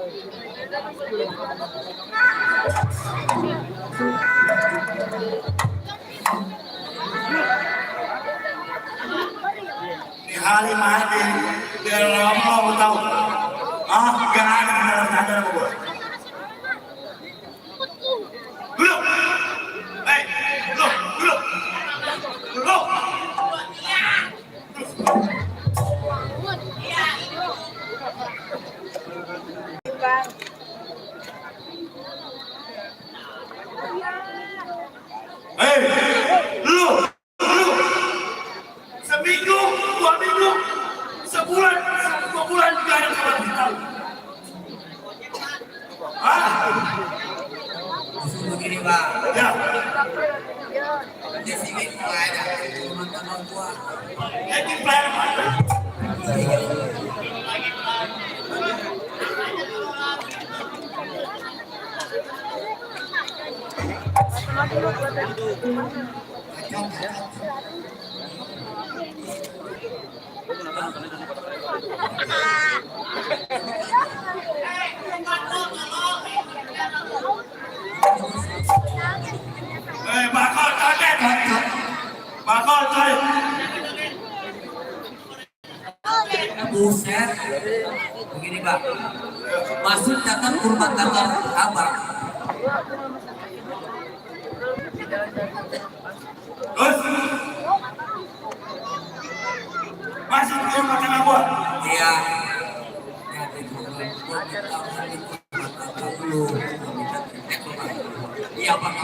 Di hari mati biar mau tahu. Gak ada benar-benar gue. Duduk. Duduk. Duduk. Lu. Seminggu, 2 minggu, sebulan, 2 bulan juga ada kabar tahu. Begini Bang. Ya. Di sini ada teman-teman gua. Jadi plan mana? Bakal kaget. Bakal kaget. Buset. Begini Bang. Masuk datang ke rumah tangga Abang. Terus masih di rumah tangga gua. Iya. Iya Bang.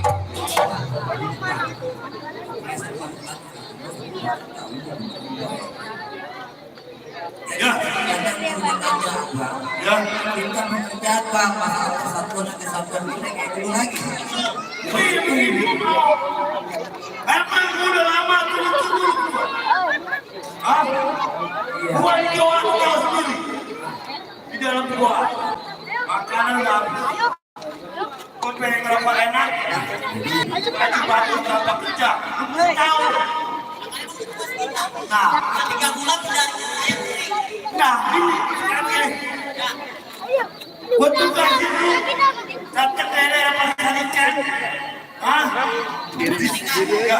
Ya. Ya. Kita mengejar Bang masalah kesatuan kita kayak dulu lagi. Emang udah lama tunggu. Gua ini orang sendiri di dalam gua. Makanan udah habis. Gua pengen ngerokok enak. Haji batu berapa kerja? Lu tahu? Nah, 3 bulan tidak. ini sekarang. Gua tugasin lu. Datang ke daerah Pasarikan. Ya.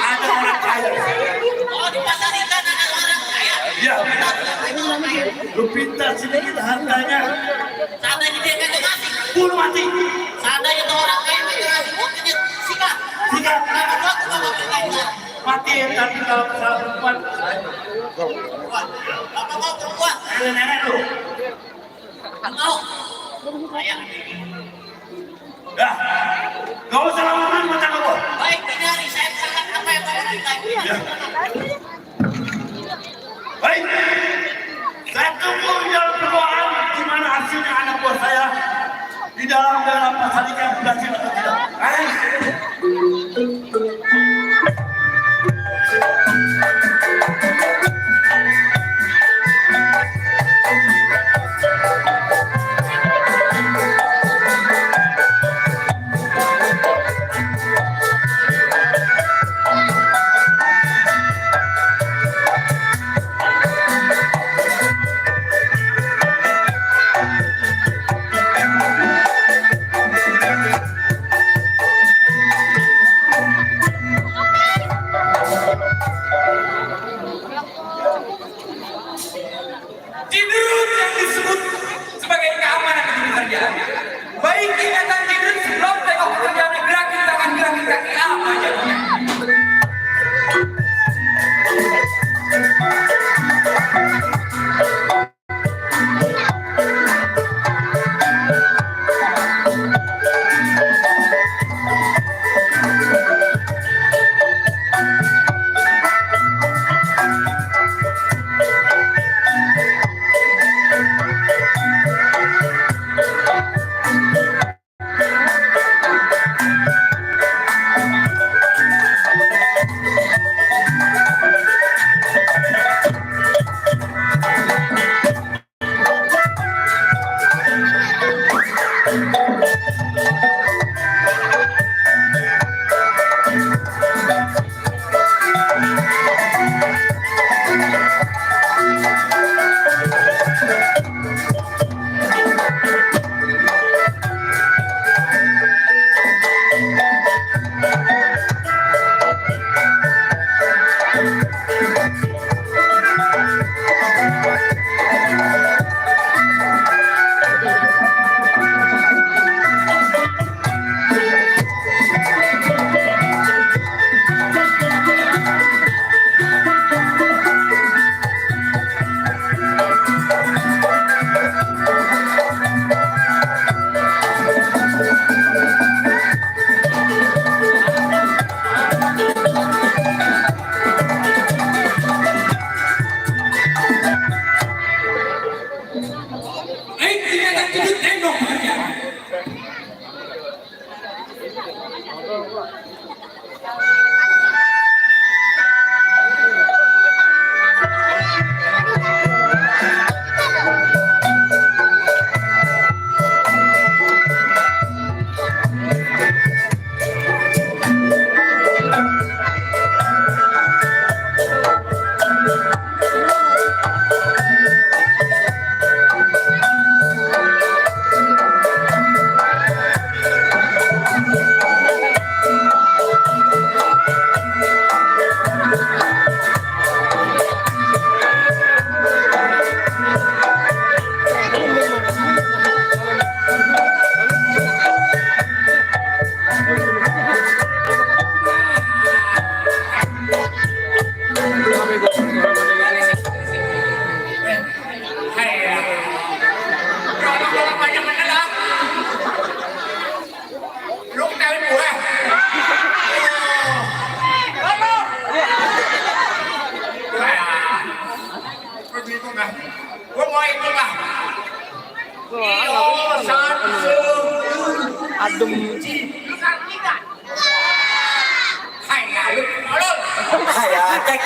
Ada orang kaya. Oh, di Pasarikan ada orang kaya. Ya. Lu pintar sedikit harganya. Seandainya dia kagak mati. Bunuh mati. Seandainya tuh orang kaya kagak mati, mungkin dia sikat. Sikat. Nah, Mati, tapi kalau kesalahan perempuan, apa mau perempuan? nenek lu. Mau. Ya. Gak usah lama-lama macam apa. Baik, dari saya akan apa yang mau kita. Ya. Baik. Saya tunggu di dalam perdoaan di mana hasilnya anak buah saya di dalam Pasarikan berhasil atau tidak. Jinurut yang disebut sebagai keamanan di pekerjaan. Baik ingatan jinurut sebelum tengok pekerjaan gerakin tangan gerakin kaki apa jadinya. Ingatan gendut tengok pekerjaan. Adem. Ayah, cek.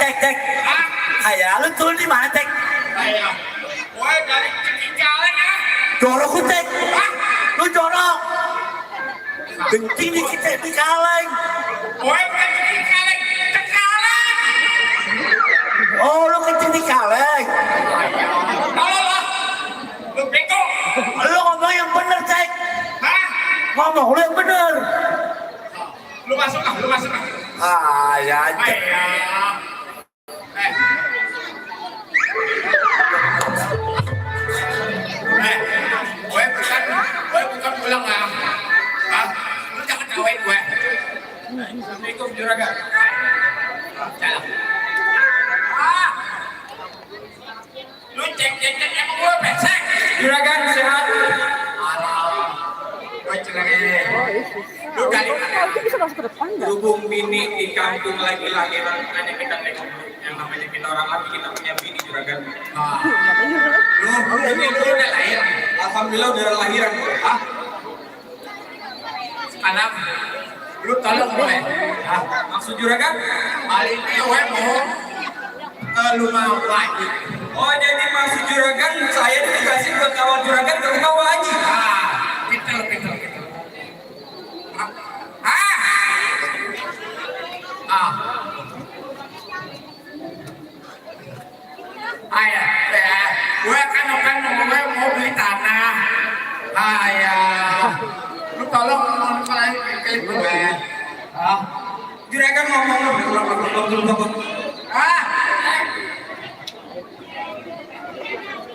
Ayah, lu turun di mana cek? Jorok ku cek. Lu jorok. Kencing di kita di kaleng. Oh, lu kencing di kaleng. Lu ngomong yang bener cek. Ngomong lu yang bener. Lu masuk ah. Ah, ya cek. Gue bukan pulang lah. Lu jangan kawin gue. Assalamualaikum juragan. Jalan. Lu cek emang gue pesek. Juragan sehat. Gue celenge. Lu dari mana? Hubung bini di kampung lagi lahiran, makanya kita tengok yang namanya kita orang laki kita punya bini juragan. Lu udah lahir. Alhamdulillah udah lahiran. Sekarang lu tolong gue. Maksud juragan? Kali ini gue mau ke rumah wajib. Oh jadi maksud juragan saya dikasih buat kawal juragan ke rumah wajib. Pintar. Ayah, gue kan mau beli tanah. Ayah, lu tolong kalian klik gue. Juragan ngomong.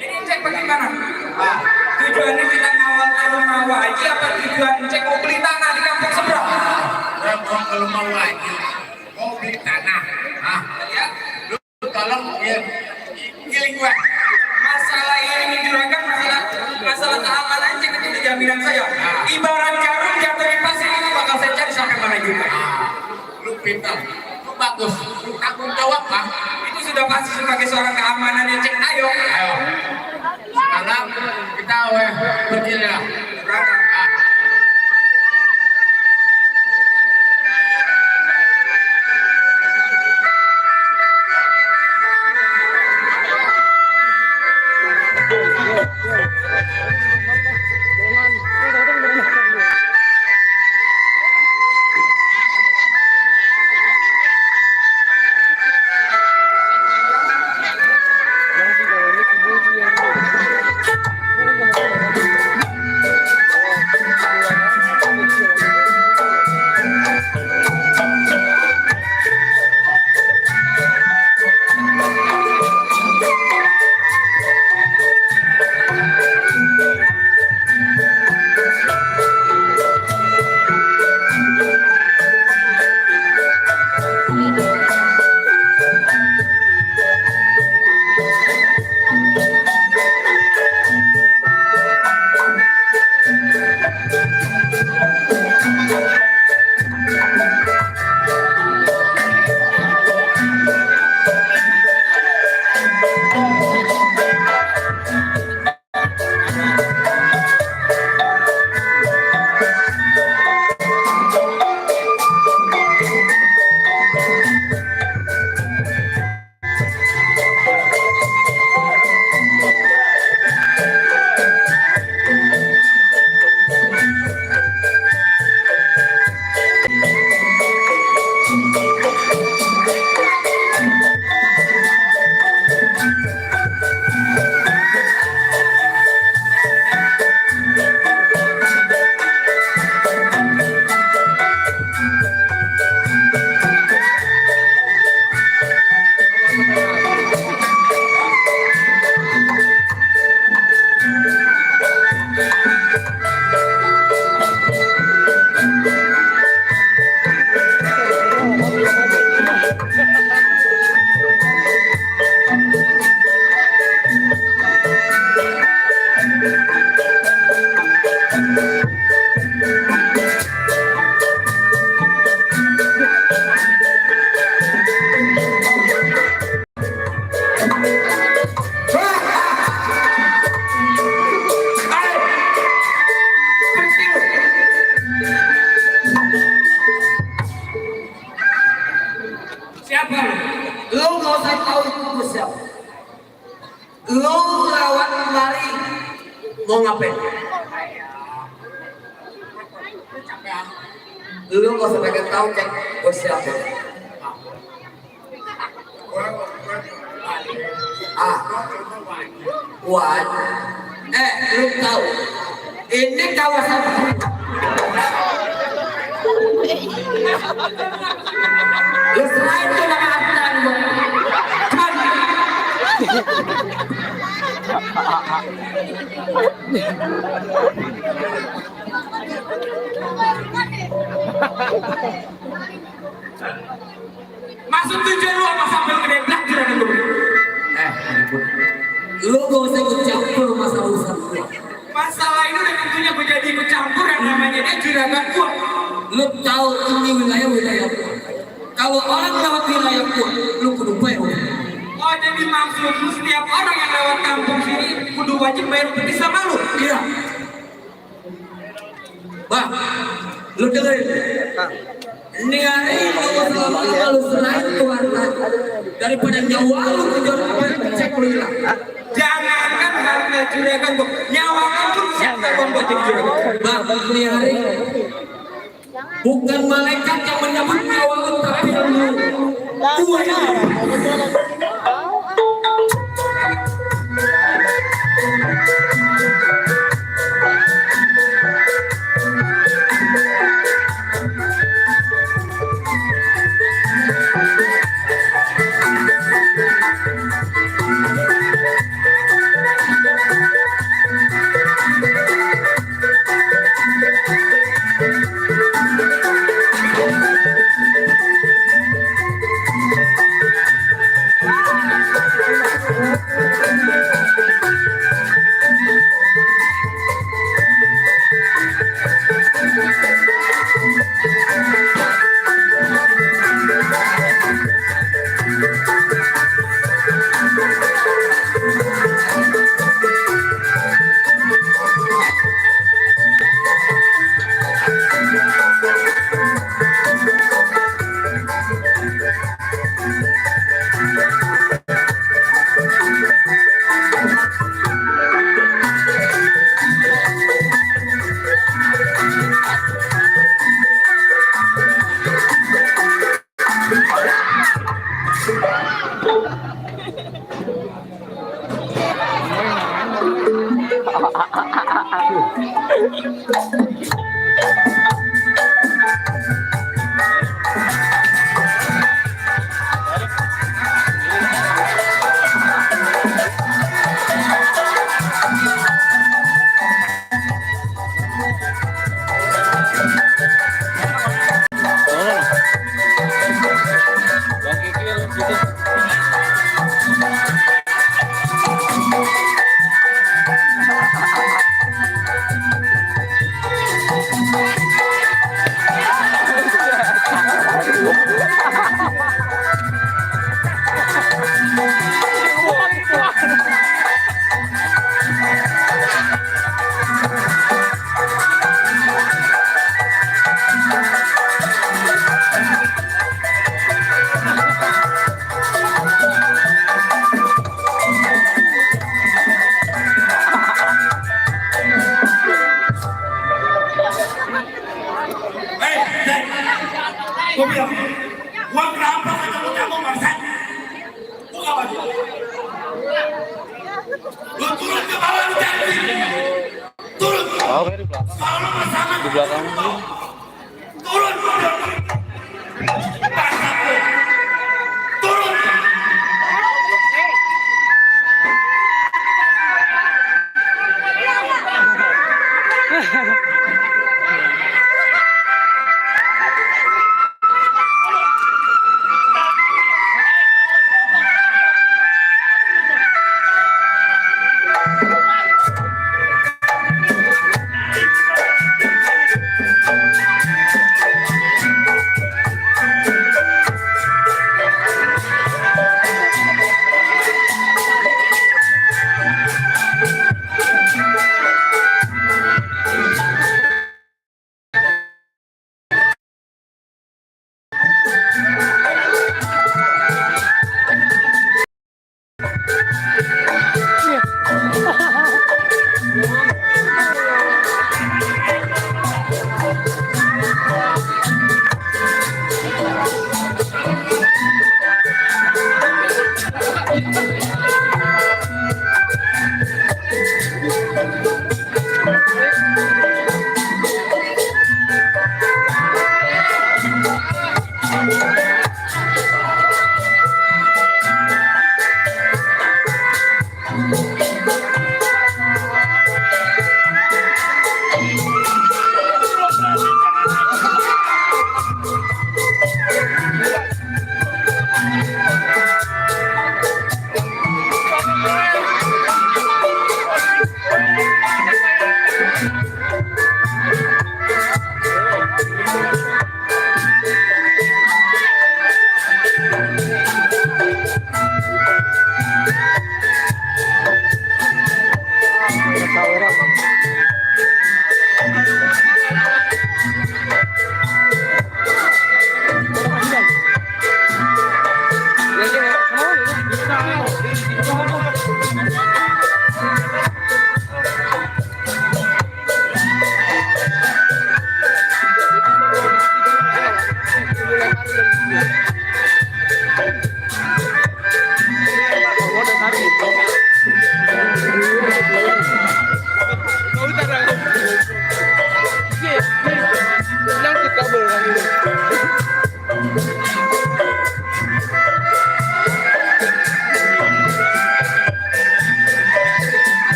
Ini cek bagaimana? Tujuannya kita ngawal ke rumah wajib apa tujuan cek mau beli tanah di kampung seberang? Mau ke rumah wajib, mau beli tanah. Ya, lu tolong giling gue. Masalah ini juragan masalah keamanan cek itu jaminan saya. Ibarat jarum jatuh di pasir itu bakal saya cari sampai mana juga. Lu pintar, lu bagus, lu tanggung jawab lah. Itu sudah pasti sebagai seorang keamanan yang cek. Ayo. Sekarang kita berdiri lah. Mau ngapain? Lu gak usah pengen tahu cek gue siapa. Wan. Lu tahu? Ini kawasan lu selain itu makan Maksud tujuan lu apa sambil ngedeblak juragan lu? lu gak usah ikut campur masalah urusan gua. Masalah ini udah tentunya gue jadi ikut campur yang namanya dia juragan gua. Lu tahu ini wilayah gua. Kalau orang lewat wilayah gua, lu kudu bayar. Oh jadi maksud lu setiap orang yang lewat kampung sini kudu wajib bayar upeti sama lu? Iya. Bang, lu dengerin. Ini hari kalau selain keluarga daripada nyawa lu kejar cek lu hilang. Jangankan harta juragan gua, nyawa pun siapa yang buat jadi juragan? Bang, ini hari bukan malaikat yang menyambut nyawa lu, tapi lu. Gue bilang, gua kenapa kamu Marsan? Gua gak baju. Lu turun ke bawah lu jangan. Turun. Oh, di belakang. Kalau lu bersama Di belakang. turun. Turun.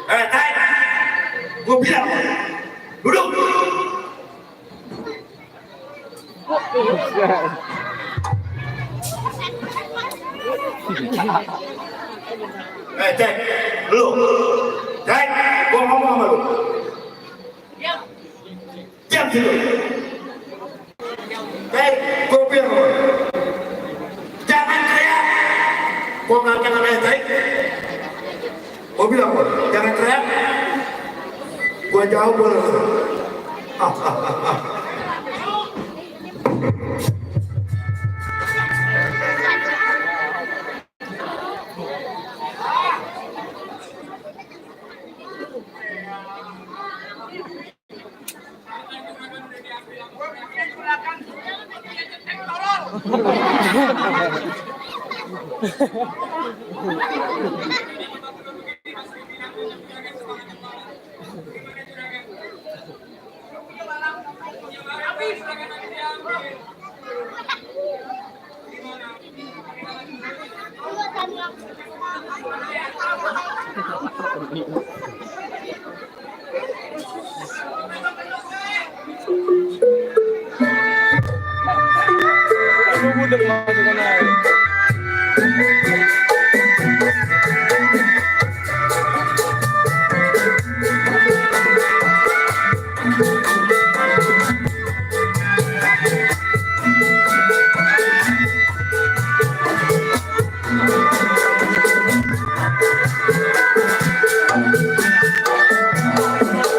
Tay, gue bilang, duduk. Cek, lu, cek, gue ngomong sama lu. Diam situ. Cek, gue bilang, jangan teriak. Gue ngangkat aja, cek. Gue bilang, jangan teriak. Gue jauh boleh. Mundur masuk sana.